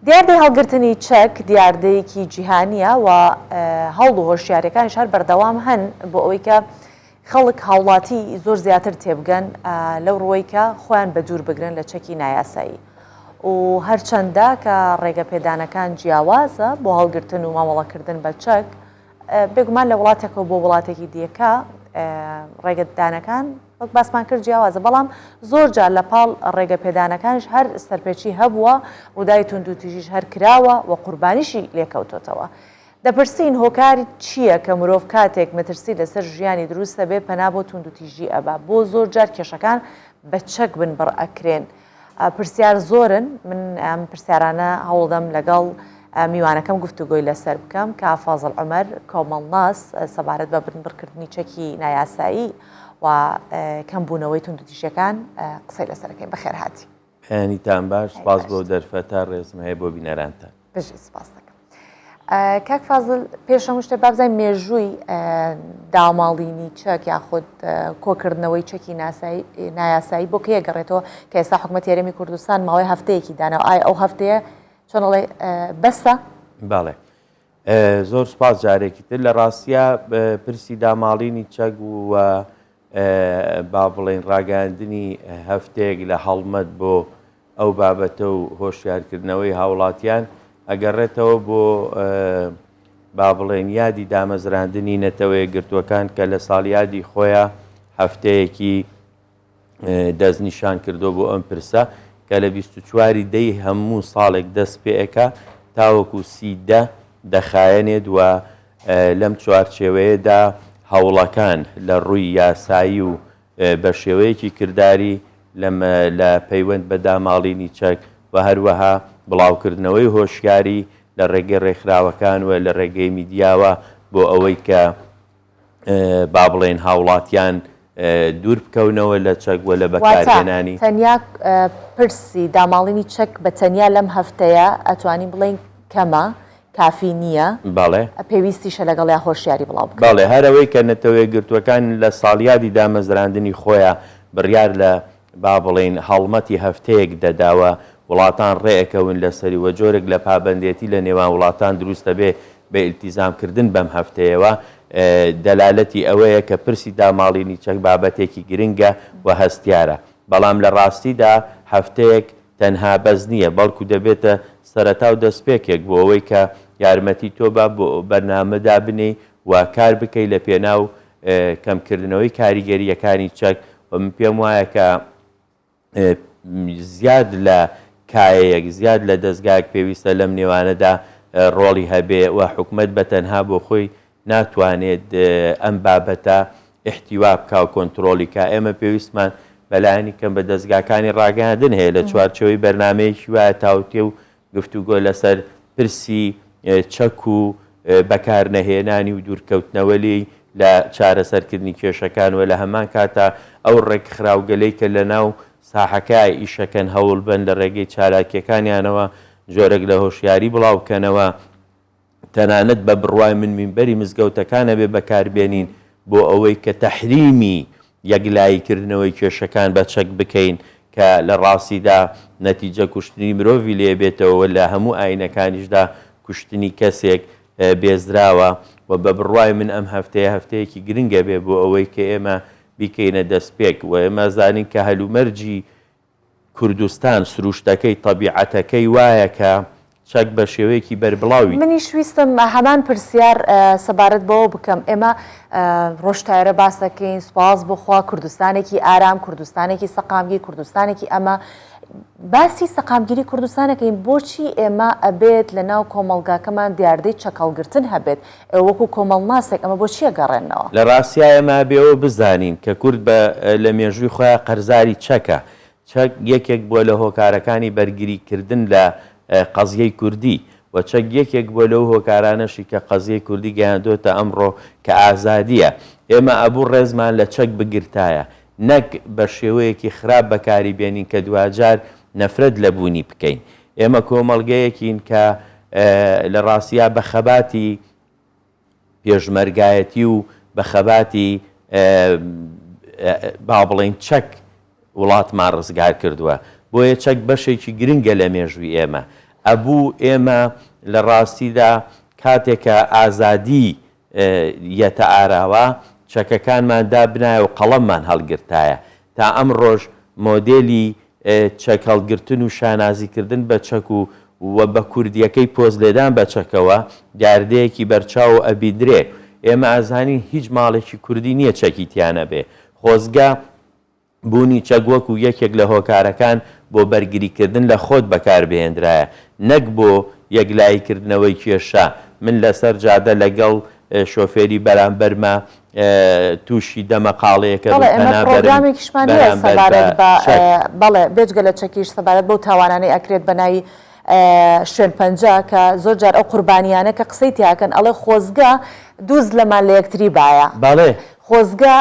دیاردەی هەڵگرتنی چەک دیاردەیەکی جیهانییە و هەوڵ و هۆشیاریەکانیش هەر بەردەوام هەن بۆ ئەوەی کە خەڵک هاوڵاتی زۆر زیاتر تێبگەن لەو ڕووەی کە خۆیان بە دوور بگرن لە چەکی نایاسایی و هەرچەندە کە ڕێگە پێدانەکان جیاوازە بۆ هەڵگرتن و مامەڵەکردن بە چەک بێگومان لە وڵاتێکەوە بۆ وڵاتێکی دیەکە ڕێگەدانەکان وەک باسمان کرد جیاوازە، بەڵام زۆر جار لە پاڵ ڕێگە پێدانەکانیش هەر سەرپێچی هەبووە، ڕووداوی توندوتیژیش هەر کراوە و قوربانیشی لێکەوتۆتەوە. دەپرسین هۆکار چییە کە مرۆڤ کاتێک مەترسی لەسەر ژیانی دروست دەبێ پەنا بۆ توندوتیژی ئەبا؟ بۆ زۆر جار کێشەکان بە چەک بنبڕ ئەکرێن؟ پرسیار زۆرن، من ئەم پرسیارانە هەوڵدەم لەگەڵ میوانەکەم گفتوگۆی لەسەر بکەم کە فازڵ عومەر کۆمەڵناس سەبارەت بە بنبڕکردنی چەکی نایاسایی و کەمبوونەوەی توندوتیژیەکان قسەی لەسەرەکەین. بەخێرهاتی. بەیانیتان باش، سپاس بۆ دەرفەتە، ڕێزم هەیە بۆ بینەرانتان. بژی، سپاس دەکەم. کاک فازل پێش هەموو شتێک با بزانین مێژووی داماڵینی چەک یاخود کۆکردنەوەی چەکی نایاسایی بۆ کێ گەڕێتەوە کە ئێستا حکوومەتی هەرێمی کوردستان ماوەی هەفتەیەکی داناوە ئایا ئەو هەفتەیە چۆن ئەڵێ بەسە؟ بەڵێ زۆر سپاس جارێکی تر لە ڕاستیا پرسی داماڵینی چەک و با بڵێین ڕاگەیاندنی هەفتەیەک لە هەڵمەت بۆ ئەو بابەتە و هۆشیارکردنەوەی هاوڵاتیان ئەگەڕێتەوە بۆ با بڵێن یادی دامەزراندنی نەتەوەیەکگرتووەکان کە لە ساڵیادی خۆیان هەفتەیەکی دەستنیشان کردووە بۆ ئەم پرسە کە لە 24 دەی هەموو ساڵێک دەست پێ ئەکا تاوەکو سی دە دەخایەنێت و لەم چوارچێوەیەدا هەوڵەکان لە ڕووی یاسایی و بە شێوەیەکی کرداری لە پەیوەند بە داماڵینی چەک و هەروەها بڵاوکردنەوەی هۆشیاری لە ڕێگەی ڕێکخراوەکان و لە ڕێگەی میدیاوە بۆ ئەوەی کە با بڵێین هاوڵاتیان دوور بکەونەوە لە چەک و لە واتە بەکارهێنانی. تەنیا پرسی داماڵینی چەک بە تەنیا لەم هەفتەیە ئەتوانین بڵێین کەمە، کافی نییە، بەڵێ. پێویستیشە لەگەڵیا هۆشیاری بڵاو بەڵێ، بکرێتەوە. هەر ئەوەی کە نەتەوەیەکگرتووەکان لە ساڵیادی دامەزراندنی خۆیا بڕیار لە با بڵێین هەڵمەتی هەفتەیەک دەدا و وڵاتان ڕێ ئەکەون لەسەری و جۆرێک لە پابەندێتی لە نێوان وڵاتان دروست ئەبێ بە ئیلتیزام کردن بەم هەفتەیەوە دەلالەتی ئەوەیە کە پرسی داماڵینی چەک بابەتێکی گرنگە و هەستیارە بەڵام لە ڕاستیدا هەفتەیەک تەنها بەس نییە بەڵکو دەبێتە سەرەتا و دەستپێکێک بۆ ئەوەی کە یارمەتی تۆ با بۆ بەرنامە دابنێی و کار بکەی لە پێناو کەمکردنەوەی کاریگەرییەکانی چەک و من پێم وایە کە زیاد لە کایەیەک، زیاد لە دەزگایەک پێویستە لەم نێوانەدا ڕۆڵی هەبێ و حکومەت بە تەنها بۆ خۆی ناتوانێت ئەم بابەتە ئیحتیوا بکا و کۆنترۆڵی کا. ئێمە پێویستمان بە لایەنی کەم بە دەزگاکانی ڕاگەیاندن هەیە لە چوارچێوەی بەرنامەیەکی وایە تاوتێ و گفتوگۆ لەسەر پرسی چەک و بەکارنەهێنانی و دوورکەوتنەوە لێی لە چارەسەرکردنی کێشەکان و لە هەمان کاتا ئەو ڕێکخراوگەلەی کە لەناو ساحەکە ئیشەکەن هەوڵبەن لە ڕێگەی چالاکیەکانیانەوە جۆرێک لە هۆشیاری بڵاوبکەنەوە. تەنانەت بە بڕوای من مینبەری مزگەوتەکان ئەبێ بەکاربێنین بۆ ئەوەی کە تەحریمی یەکلایی کردنەوەی کێشەکان بە چەک بکەین کە لە ڕاستیدا نەتیجە کوشتنی مرۆڤی لێ بێتەوە و لە هەموو ئاینەکانیشدا کوشتنی کەسێک بێزراوە و بە بڕوای من ئەم هەفتەیە هەفتەیەکی گرنگە بێ بۆ ئەوەی کە ئێمە بیکەینە دەستپێک و ئێمە زانین کە هەلومەرجی کوردستان سروشتەکەی، تەبیعەتەکەی وایە کە چەک بە شێوەیەکی بەربڵاوی. منیش ویستم هەمان پرسیار سەبارەت بەوە بکەم، ئێمە ڕۆژ تایرە باس دەکەین، سوپاس بۆ خوا کوردستانێکی ئارام، کوردستانێکی سەقامگیر، کوردستانێکی ئەمە، باسی سەقامگیری کوردستان ئەکەین، بۆچی ئێمە ئەبێت لە ناو کۆمەڵگاکەمان دیاردەی چەک هەڵگرتن هەبێت، ئێوە وەکو کۆمەڵناسێک ئەمە بۆچی ئەگەڕێننەوە؟ لە ڕاستیا ئێمە ئەبێ ئەوە بزانین کە کورد بە لە مێژووی خۆیا قەرزاری چەکە. چەک یەکێک بووە لە هۆکارەکانی بەرگری کردن لە قەزیەی کوردی و چەک یەکێک بووە لەو هۆکارانەشی کە قەزیەی کوردی گەیاندۆتە ئەمڕۆ کە ئازادییە. ئێمە ئەبوو ڕێزمان لە چەک بگرتایە نەک بە شێوەیەکی خراپ بەکاری بێنین کە دواجار نەفرەت لە بوونی بکەین. ئێمە کۆمەڵگەیەکین کە لە ڕاستیا بە خەباتی پێشمەرگایەتی و بە خەباتی با بڵێین چەک وڵاتمان ڕزگار کردووە. بۆیە چەک بەشێکی گرنگە لە مێژووی ئێمە. ئەبوو ئێمە لە ڕاستیدا کاتێک کە ئازادی یەتە ئاراوە چەکەکانمان دابنایە و قەڵەممان هەڵگرتایە. تا ئەمڕۆش مۆدێلی چەک هەڵگرتن و شانازی کردن بە چەک و و بە کوردیەکەی پۆز لێدان بە چەکەوە دیاردەیەکی بەرچاو و ئەبیندرێ. ئێمە ئەزانین هیچ ماڵێکی کوردی نیە چەکی تیا نەبێ. خۆزگە بوونی چەک وەکو یەکێک لە هۆکارەکان بۆ بەرگریکردن لە خۆت بەکاربهێنرایە نەک بۆ یەکلاییکردنەوەی کێشە، من لەسەر جادە لەگەڵ شۆفێری بەرامبەرما تووشی دەمەقاڵێیەکە بەڵێ بم ئێمە پەنابەرم پڕۆگرامێکیشمان هەیە بەرامبەر بە سەبارەت بە چەک. بەڵێ بێجگە لە چەکیش سەبارەت بەو تاوانانەی ئەکرێت بە ناوی شوێن پەنجە کە زۆر جار ئەو قوربانیانە کە قسەی تیاکەن ئەڵێ خۆزگە دوو زلەمان لە یەکتری بایە. بەڵێ. خۆزگە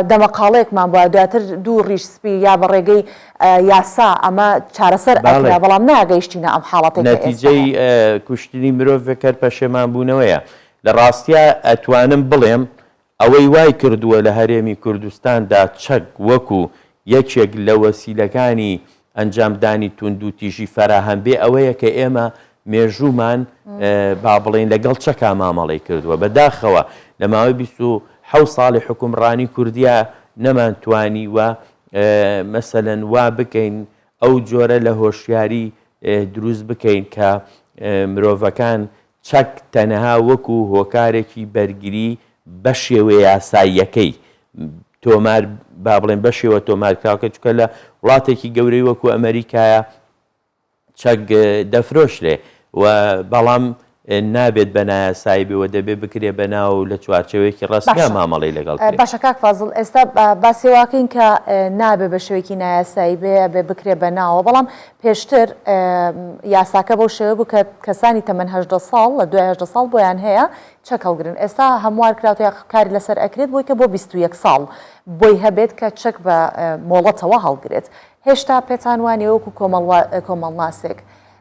دەمەقاڵێکمان بوایە دواتر دوو ڕیش سپی یا بە ڕێگەی یاسا ئەمە چارەسەر بەڵێ. ئەکرا بەڵام ناگەیشتینە ئەم حاڵەتەی کە ئێستا نەتیجەی هەیە. کوشتنی مرۆڤێک هەر پەشێمانبوونەوەیە. لە ڕاستیا ئەتوانم بڵێم ئەوەی وای کردووە لە هەرێمی کوردستاندا چەک وەکو یەکێک لە وەسیلەکانی ئەنجامدانی توندوتیژی فەراهەم بێ ئەوەیە کە ئێمە مێژوومان با بڵێین لەگەڵ چەکا مامەڵەی کردووە. بە داخەوە لە ماوەی 27 ساڵی حوکمڕانی کوردیا نەمانتوانیوە مەسەلەن وا بکەین ئەو جۆرە لە هۆشیاری دروست بکەین کە مرۆڤەکان چەک تەنها وەکو هۆکارێکی بەرگری بەشێوە یاساییەکەی تۆمار با بڵێن بەشێوە تۆمارکراوەکە چونکە لە وڵاتێکی گەورەی وەکو ئەمریکایە چەک دەفرۆشرێ و بەڵام نابێت بە نایاسایی بێ و دەبێ بکرێ بە ناو و لە چوارچێوەیەکی ڕەسمیا باشە مامەڵەی لەگەڵ کرێ. باشە کاک فازڵ ئێستا باسی واکەین کە نابێ بە شێوەیەکی نایاسایی بێ ئەبێ بکرێ بە ناوە بەڵام پێشتر یاساکە بەو شێوە بوو کە کەسانی تەمەن 18 ساڵ لە دوای 18 ساڵ بۆیان هەیە چەک هەڵگرن ئێستا هەموار کراوە یا کاری لەسەر ئەکرێت بۆی کە بۆ 21 ساڵ بۆی هەبێت کە چەک بە مۆڵەتەوە هەڵگرێت هێشتا پێتان وانیە وەکو کۆمەڵناسێک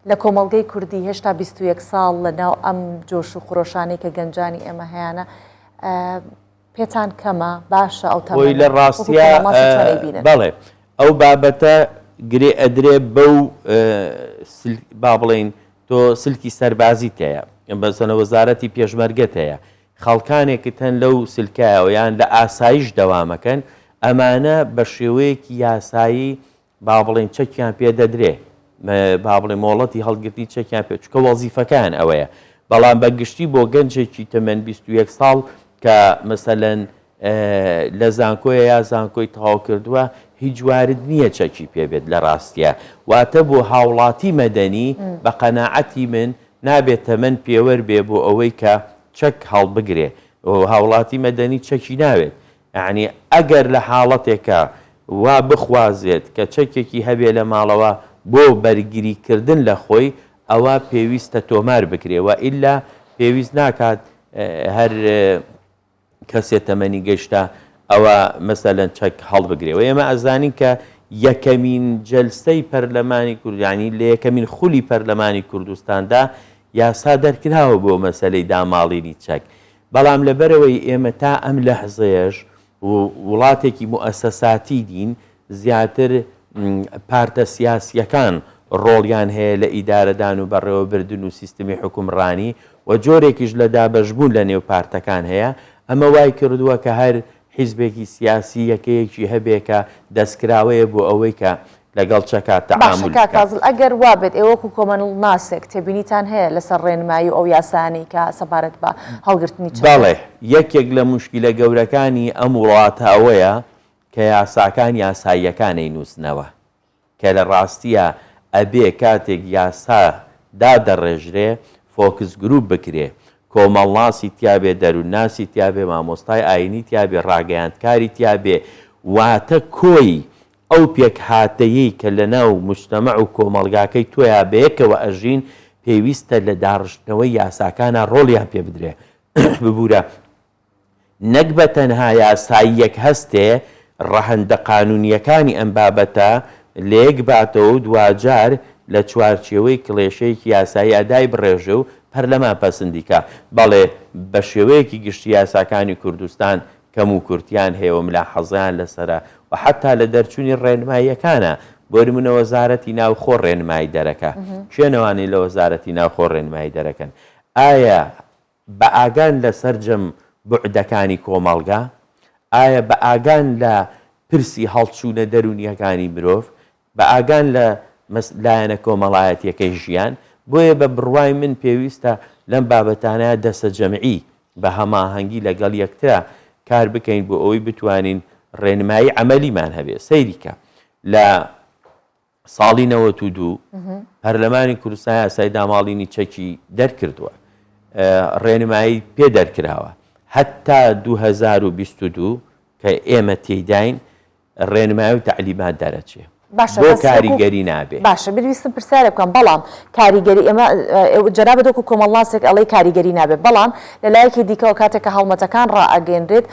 لە کۆمەڵگەی کوردی هێشتا 21 ساڵ لە ناو ئەم جۆش و خرۆشانەی کە گەنجانی ئێمە هەیانە پێتان کەمە باشە ئەو خۆی تەمەنە لە وەکو ڕاستیا کۆمەڵناسی چۆن ئەیبینن؟ بەڵێ ئەو بابەتە گرێ ئەدرێ بەو با بڵێین تۆ سلکی سەربازیت هەیە مەسەلەن وەزارەتی پێشمەرگەت هەیە خەڵکانێکت هەن لەو سلکایەوە یان لە ئاسایش دەوامەکەن ئەمانە بە شێوەیەکی یاسایی با بڵێین چەکیان پێ دەدرێ با بڵێ مۆڵەتی هەڵگرتنی چەکیان پێ چکە وەزیفەکان ئەوەیە بەڵام بە گشتی بۆ گەنجێکی تەمەن 21 ساڵ کە مەسەلەن لە زانکۆیە یا زانکۆی تەواو کردووە هیچ وارد نییە چەکی پێ بێت لە ڕاستیە واتە بۆ هاوڵاتی مەدەنی بە قەناعەتی من نابێت تەمەن پێوەر بێ بۆ ئەوەی کە چەک هەڵبگرێ هاوڵاتی مەدەنی چەکی ناوێت یەعنی ئەگەر لە حاڵەتێکا وا بخوازێت کە چەکێکی هەبێ لە ماڵەوە بۆ بەرگری کردن لە خۆی ئەوا پێویستە تۆمار بکرێ وە ئیلا پێویست ناکات هەر کەسێ تەمەنی گەشتە ئەوە مەسەلەن چەک هەڵبگرێ وە ئێمە ئەزانین کە یەکەمین جەلسەی پەرلەمانی کوردانی لە یەکەمین خولی پەرلەمانی کوردستاندا یاسا دەرکراوە بۆ مەسەلەی داماڵینی چەک بەڵام لەبەرئەوەی ئێمە تا ئەم لەحزەیەش وڵاتێکی موئەسەساتی نین، زیاتر پارتە سیاسییەکان ڕۆڵیان هەیە لە ئیدارەدان و بەڕێوەبردن و سیستمی حوکمڕانی و جۆرێکیش لە دابەشبوون لە نێو پارتەکان هەیە، ئەمە وای کردووە کە هەر حیزبێکی سیاسی یەکەیەکی هەبێ کە دەستکراوەیە بۆ ئەوەی کە لەگەڵ چەکا باشە تەعامول کاک بکات. فازڵ ئەگەر وابێت ئێوە وەکو کۆمەڵناسێک تێبینیتان هەیە لەسەر ڕێنمایی و ئەو یاسایانەی کە سەبارەت بە هەڵگرتنی چەکن؟ بەڵێ، یەکێک لە موشکیلە گەورەکانی ئەم وڵاتە ئەوەیە کە یاساکان یاساییەکان ئەینووسنەوە، کە لە ڕاستیا ئەبێ کاتێک یاسا دادەڕێژرێ focus group بکرێ، کۆمەڵناسی تیابێ، دەروونناسی تیابێ، مامۆستای ئایینی تیابێ، ڕاگەیاندکاری تیابێ، واتە کۆی ئەو پێکهاتەیەی کە لەناو موجتەمەع و کۆمەڵگاکەی تۆیا بەیەکەوە ئەژین پێویستە لە داڕشتنەوەی یاساکانا ڕۆڵیان پێ بدرێ ببورە نەک بە تەنها یاساییەک هەستێ ڕەهەندە قانونییەکانی ئەم بابەتە لەیەک باتەوە و دواجار لە چوارچێوەی کڵێشەیەکی یاساییا دایبڕێژێ و پەرلەمان پەسندی کا. بەڵێ بە شێوەیەکی گشتی یاساکانی کوردستان کەموکورتیان هەیە و ملاحەزەیان لەسەرە و حەتا لە دەرچوونی ڕێنماییەکانا بۆ نمونە وەزارەتی ناوخۆ ڕێنمایی دەرەکا. کێن ئەوانەی لە وەزارەتی ناوخۆ ڕێنمایی دەرەکەن؟ ئایا بە ئاگان لە سەرجەم بوعدەکانی کۆمەڵگا؟ ئایا بە ئاگان لە پرسی هەڵچوونە دەروونییەکانی مرۆڤ؟ بە ئاگان لە لایەنە کۆمەڵایەتییەکەی ژیان؟ بۆیە بە بڕوای من پێویستە لەم بابەتانە دەستەجەمعی بە هەماهەنگی لەگەڵ یەکترا کار بکەین بۆ ئەوەی بتوانین ڕێنمایی عەمەلیمان هەبێ. سەیری کە لە ساڵی 92 پەرلەمانی کوردستان یاسای داماڵینی چەکی دەرکردووە، ڕێنمایی پێ دەرکراوە. هەتا 2022 کە ئێمە تێیداین ڕێنمایی و تەعلیمات دەرەچێ. باشە بۆ بەس وەکو کاریگەری نابێ؟ باشە من ویستم پرسیارێک بکەم بەڵام کاریگەری ئێمە جەنابت وەکو کۆمەڵناسێک ئەڵێی کاریگەری نابێت بەڵام لە لایەکی دیکەوە کاتێک کە هەڵمەتەکان ڕائەگەینرێت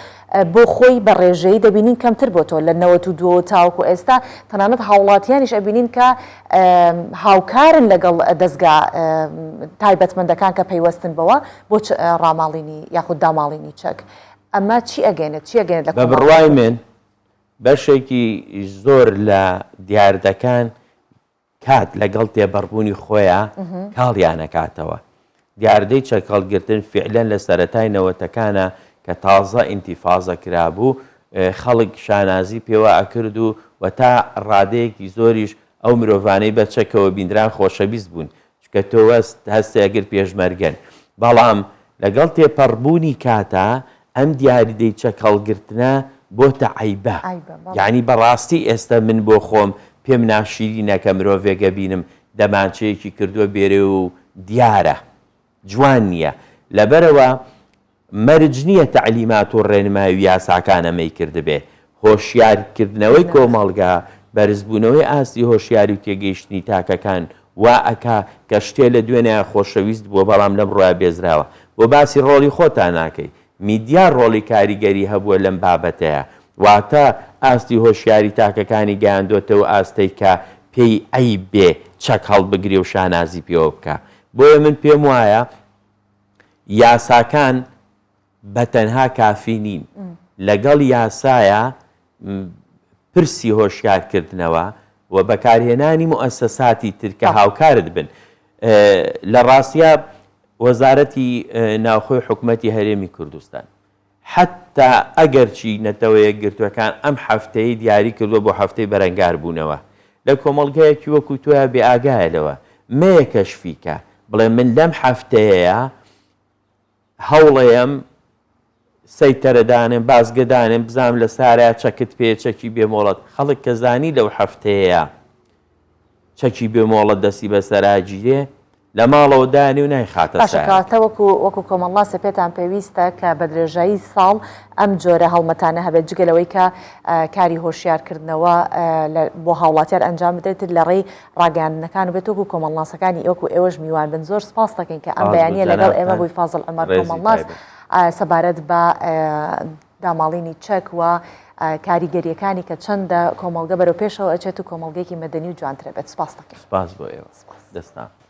بۆ خۆی بە ڕێژەیی دەبینین کەمتر بۆتەوە لە 92 ەوە تاوەکو ئێستا تەنانەت هاوڵاتیانیش ئەبینین کە هاوکارن لەگەڵ دەزگا تایبەتمەندەکان کە پەیوەستن بەوە بۆ ڕاماڵینی یاخود داماڵینی چەک ئەمە چی ئەگەێنێت چی ئەگەێنێت لە بە بڕوای من بەشێکی زۆر لە دیاردەکان کات لەگەڵ تێبەڕبوونی خۆیا کاڵیان ئەکاتەوە. دیاردەی چەکهەڵگرتن فیعلەن لە سەرەتای نەوەتەکانا کە تازە ئینتیفازە کرابوو خەڵک شانازی پێوە ئەکرد و و تا ڕادەیەکی زۆریش ئەو مرۆڤانەی بە چەکەوە بینران خۆشەویست بوون چونکە تۆ هەست ئەکرد پێشمەرگەن. بەڵام لەگەڵ تێپەڕبوونی کاتا ئەم دیاریدەی چەک هەڵگرتنە بۆتە عەیبە. یەعنی بەڕاستی ئێستە من بۆ خۆم پێم ناشیرینە کە مرۆڤێک ئەبینم دەمانچەیەکی کردووە بێرێ و دیارە جوان نییە. لەبەرئەوە مەرج نییە تەعلیمات و ڕێنمایی و یاساکان ئەمەی کردبێ. هۆشیار کردنەوەی کۆمەڵگا، بەرزبوونەوەی ئاستی هۆشیاری و تێگەیشتنی تاکەکان وا ئەکا کە شتێ لە دوێنێیا خۆشەویست بووە بەڵام لەمڕۆیا بێزراوە. بۆ باسی ڕۆڵی خۆتان ناکەی؟ میدیا ڕۆڵی کاریگەری هەبووە لەم بابەتەیا. واتە ئاستی هۆشیاری تاکەکانی گەیاندۆتە و ئاستەی کە پێی عەیب بێ چەک هەڵبگرێ و شانازی پێوە بکا. بۆیە من پێم وایە یاساکان بە تەنها کافی نین، لەگەڵ یاسایا پرسی هۆشیارکردنەوە و بەکارهێنانی موئەسەساتی تر کە هاوکارت بن. لە ڕاستیا وەزارەتی ناوخۆی حکومەتی هەرێمی کوردستان حەتتا ئەگەرچی نەتەوە یەکگرتووەکان ئەم هەفتەیەی دیاری کردووە بۆ هەفتەی بەرەنگاربوونەوە لە کۆمەڵگایەکی وەکو تۆیا بێئاگایە لەوە مەیە کەشفی کە بڵێ من لەم هەفتەیەیا هەوڵەیەم سەیتەرە دانێم بازگە دانێم بزانم لە سارا چەکت پێیە چەکی بێ مۆڵەت خەڵک کە زانی لەو هەفتەیەیا چەکی بێ مۆڵەت دەستی بەسەرا گیرێ لە ماڵەوە دانێ و نایخاتە باشە سایە. کەواتە وەکو وەکو کۆمەڵناسێ پێتان پێویستە کە بە درێژایی ساڵ ئەم جۆرە هەڵمەتانە هەبێت جگە لەوەی کە کاری هۆشیار کردنەوە لە بۆ هاوڵاتیان ئەنجام بدرێت لە ڕێی ڕاگەیاندنەکان و بێت وەکو کۆمەڵناسەکانی وەکو ئێوەش میوان بن زۆر سپاس دەکەین کە ئەم سپاس بۆ بەیانیە لەگەڵ ئێمە جەنابتان بووی فازڵ عومەر ڕێزی کۆمەڵناس تایبەت. سەبارەت بە داماڵینی چەک و کاریگەریەکانی کە چەندە کۆمەڵگە بەرەو پێشەوە ئەچێت و کۆمەڵگەیەکی مەدەنی و جوانترە بێت. سپاس دەکەین. سپاس بۆ ئێوە. سپاس. دەستان خۆش.